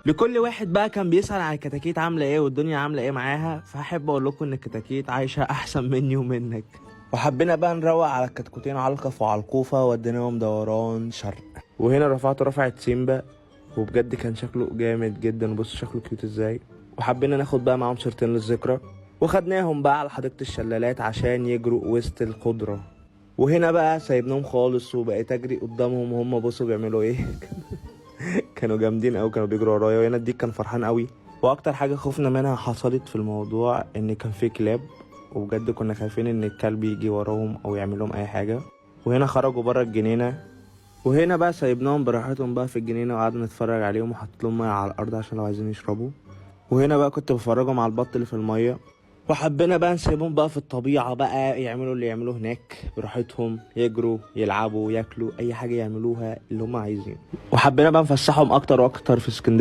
لكل واحد بقى كان بيسأل عن الكتاكيت عاملة ايه والدنيا عاملة ايه معاها، فأحب اقول لكم ان الكتاكيت عايشة احسن مني ومنك. وحبينا بقى نروق على الكتكوتين علقف وعلقوفة، وديناهم دوران شرق. وهنا رفعت رفعت سيمبا، وبجد كان شكله جامد جدا، بص شكله cute ازاي. وحبينا ناخد بقى معاهم صورتين للذكرى، وخدناهم بقى على حديقة الشلالات عشان يجروا وسط الخضرة. وهنا بقى سايبناهم خالص وبقيت اجري قدامهم وهم بصوا بيعملوا ايه. كانوا جامدين قوي، كانوا بيجروا ورايا. وهنا الديك كان فرحان قوي. واكتر حاجة خفنا منها حصلت في الموضوع ان كان في كلاب، وبجد كنا خايفين ان الكلب يجي وراهم او يعمل لهم اي حاجة. وهنا خرجوا بره الجنينة، وهنا بقى سايبناهم براحتهم بقى في الجنينة، وقعدنا نتفرج عليهم وحطيت لهم مية على الارض عشان لو عايزين يشربوا. وهنا بقى كنت بفرجهم على البط اللي في المية. وحبينا بقى نسيبهم بقى في الطبيعة بقى يعملوا اللي يعملوه هناك براحتهم، يجروا يلعبوا ياكلوا اي حاجة يعملوها اللي هم عايزينه. وحبينا بقى نفسحهم اكتر واكتر في اسكندرية.